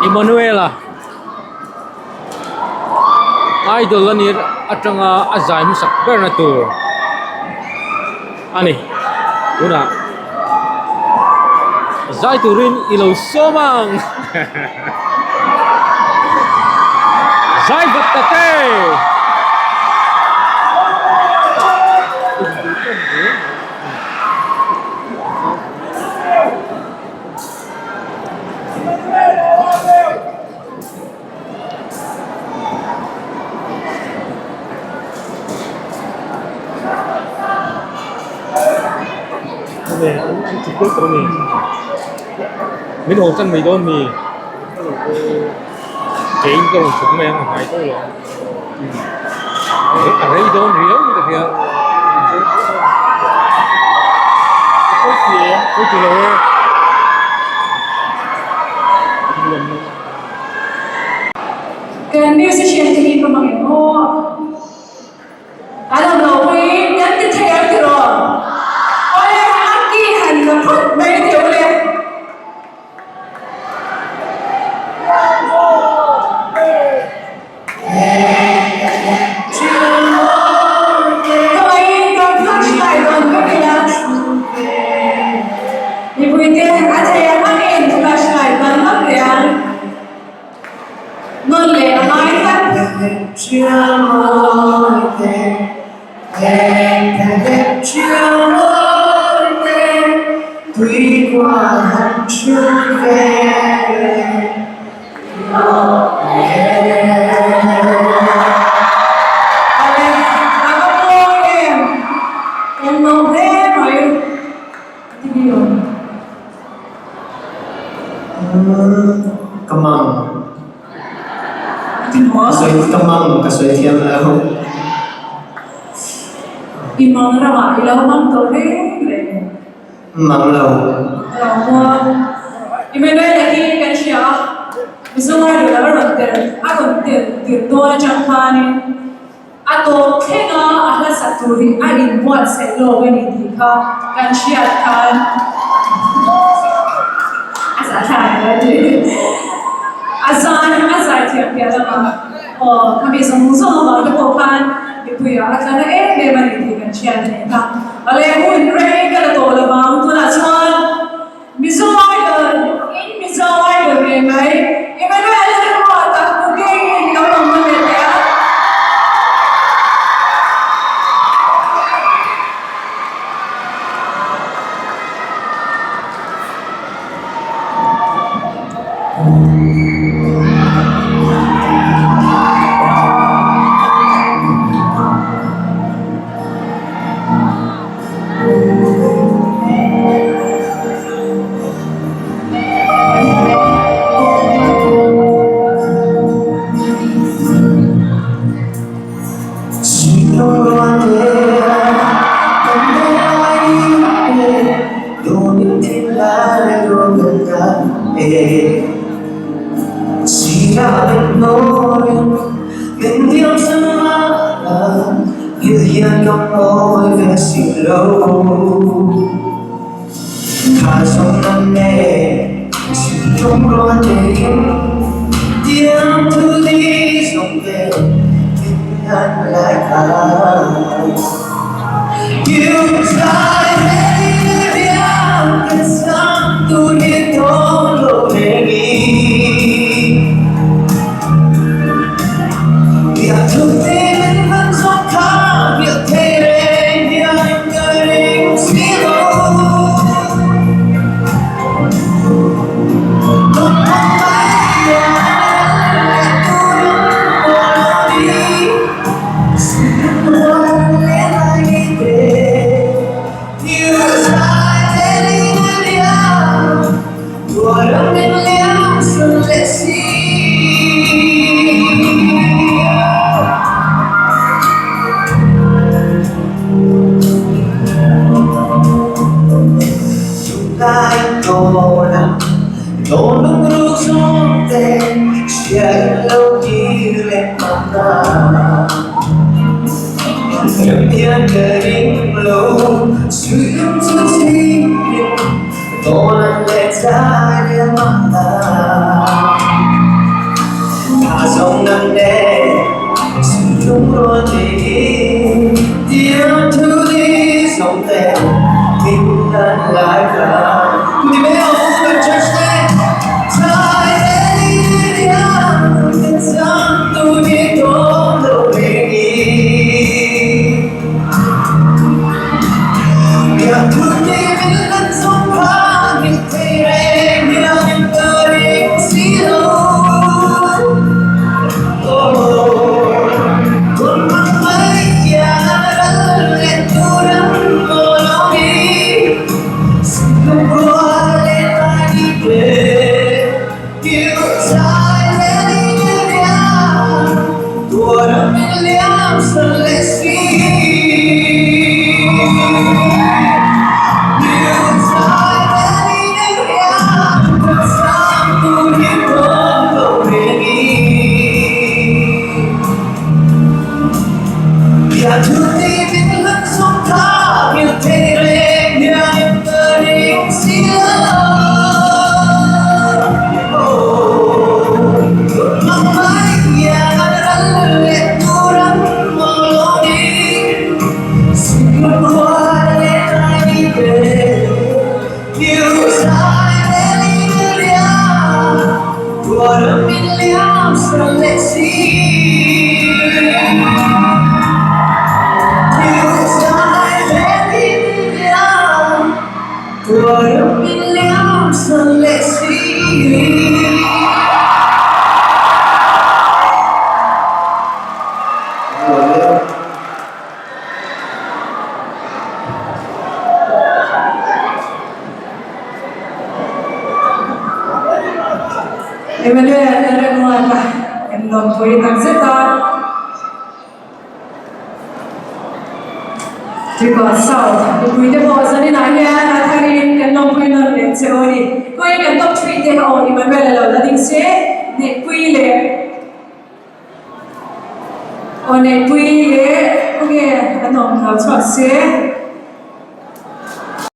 Emmanuel-a idol a nih atanga a zai hmasak berna tur a ni tunah zai turin i lo sawm ang zai vat ta che. Min hawn chan mai dawn mi kein ka rawn chhuk mai ang a hnai tawh lo a rei dawn riau ka hria pawi ti lo e. Kan musician te hi ka hmang em aw? An awm lo pawhin kan ti thei ang tiraw? Awle, a ki han la phawt mai teh ule. Mipuite a thei ang angin flashlight ban vak leh ang. Nawn leh a ngai tlat. Awle, a va mawi em? Kan lawm hle mai a ti mi awm. Ka mang. A ti maw? Ka sawi ka mang ka sawi thiam lo. I mang ramah i lo mang tawh reng reng. Mang lo. Lo maw? Emmanuel-a hi kan hria a, Mizo Idol a rawn tel a rawn tel tir dawn atang khanin a tawp thlenga a hla sak tur hi a inbuatsaih lawk a ni tih kha kan hriat khan a zahthlak a ni. A zan a zai thiam piah lamah aw khami zawng zawng avang te pawh khan mipuiah a tla na em em a ni tih kan hriat a ni kha. Awle hun rei ka la tawh lo vang tunah chuan Mizo Idol in Mizo Idol ngei mai Emmanuel Lalruata booking in lo awm na leh teh a. Emmanuel Lalremruata kan lawmpui tak zet a. Tripura South mipui te pawh zaninah hian a tharin kan lawmpui nawn leh che aw ni. Khawiin kan top three te aw Emmanuel a lo la ding se, Neihpui leh aw Neihpui leh khawnge an awm lo chhuak se.